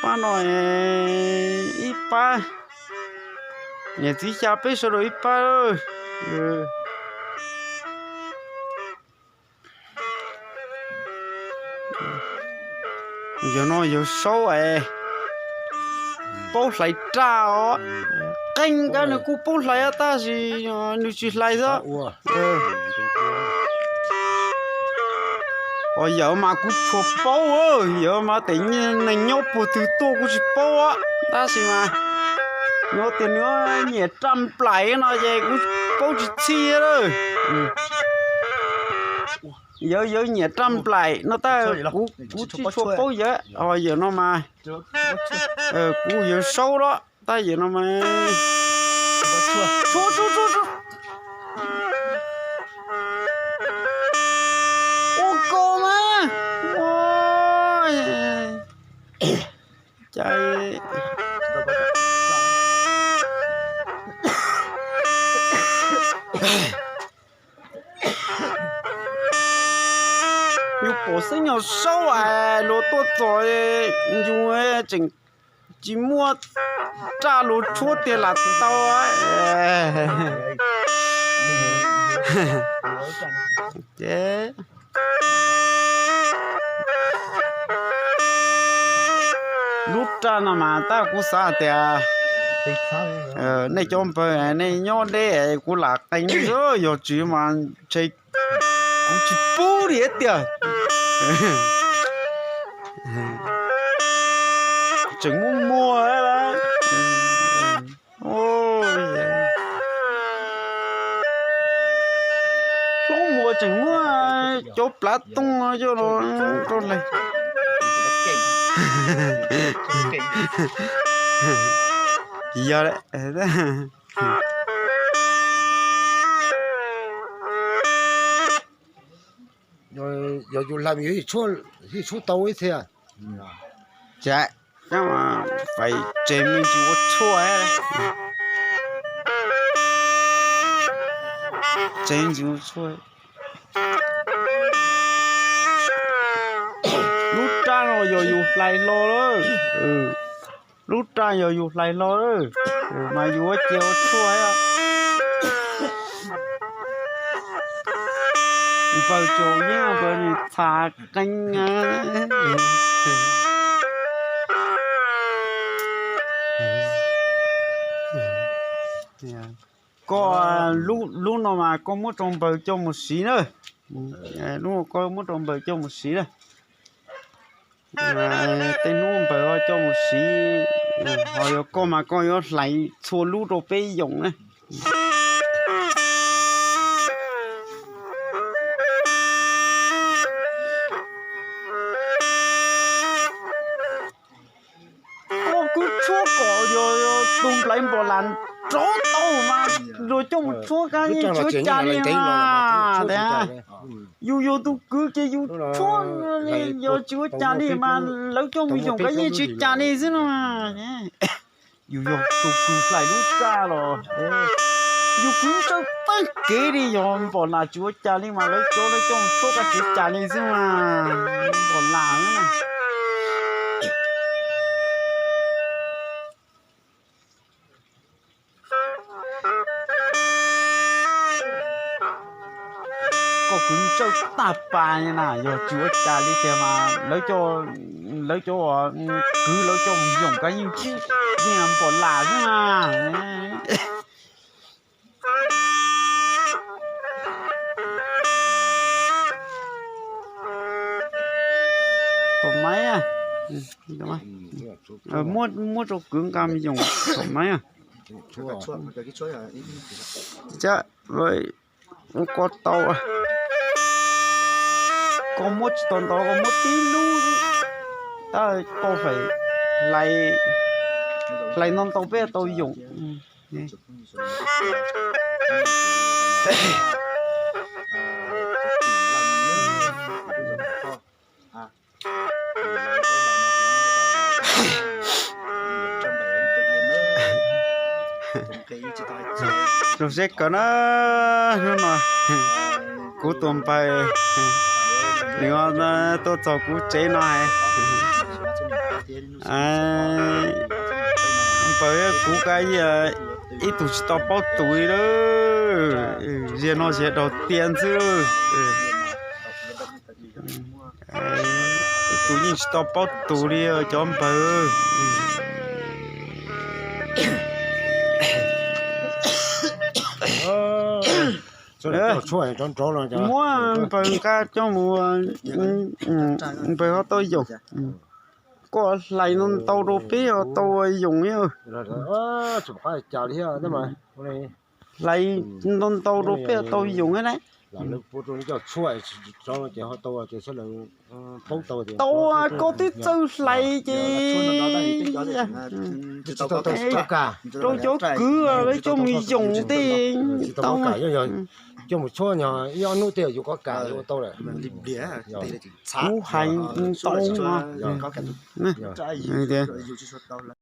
Pab no ib pab, niam txiv xya peb sawv daws ib pab. Yog no yawg Saub es paub hlais raj os. Qee kab nws kuj paub hlais tab sis nws tsis hlais xwb. Os, yawg mas kuv tsuas paub, yawg mas tes neeg nyob puag twg tuaj kuv tsis paub, tab sis mas nyob tias nws nyiam raj nplaim no ces kuv paub tsis txhij lawm. Yawg, yawg nyiam raj nplaim no tab kuv tsis tshua paub yawg. Os, yawg no mas kuv yawg Saub los tab yawg no mas. Ua ko mas. Cas yus pom xeeb nyog Saub as luag tuaj txog yus tseem tsis muaj raj luag tshuab tiag lam tau. Ces lub raj no mas tab kuv xav tias nej cov npawg nej nyob deb kuv lam qee xwb, yog tsis mas ntshe kuv tsis pub li tiag. Tseem muaj muag. Hlob Muas tseem muab cov plav tooj coj los rau lawm. Yog, yog yus hlais mas yus yeej tshuab tau ib txhia. Cas, fais tseg me ntsis ua tshuaj, tseg ntsis ua tshuaj. Lub raj no yog yus hlais hlo lawm. Lub raj yog yus hlais hlo lawm mas yus ua cia ua tshuaj. Npawg tsaus yeeb npawg nws txhav qees. Koj, lub no mas koj muab rau npawg coj mus siv na. Lub no koj muab rau npawg coj mus siv na. Tej hnub npawg coj mus siv, ho yog koj mas koj yuav hlais txhua lub rau peb yoom na. Koj kwv tshuab kom yog tus nplaiv npom lam rov tau mas luag coj mus tshuab kab yeej tsis ua cas li mas. Yus yog tus kwv ces yus tshuab li yog tsis ua cas li mas lawv coj mus yoom kab yeej tsis ua cas li xwb no. Yus yog tus kwv hlais lub raj los yus kwv ntsawj tag kev li, yog npom lam tsis ua cas li mas lawv coj, lawv coj mus tshuab kab tsis ua cas li xwb mas. Npom lam na. Koj kwv ntsawj tag pas li na, yog tsis ua cas li tiag mas lawv cov, lawv cov kwv lawv coj mus yoom kab yeej tsis, yeej npom lam xwb na. Tom maiv, muab rau kwv nqa mus yoom tom maiv. Koj tau, koj muab tsis tau ntau, koj muab tib lub, tab koj hlais ntau ntau peb tau yoom. Zoo siab kawg na, hnub no kuv tus npawg Nws tuaj txog kuv tsev no hais, npawg, kuv kab ib tug tsis tau paub tus li lawm, ziag no ziag daus tiag xwb. Ib tug yeej tsis tau paub tus li cov npawg. Muab npawg nqa coj mus, npawg ho tau yoom. Koj hlais ntau ntau rau peb ho tau yoom. Hlais ntau ntau rau peb ho tau yoom na. Tau, koj twb txawj hlais ces rau cov kwv lawv coj mus yoom tej tau. Coj mus tshuab ib ob hnub tej yuav kov kam yuav ua tau lawm. Kuv hais ntau no.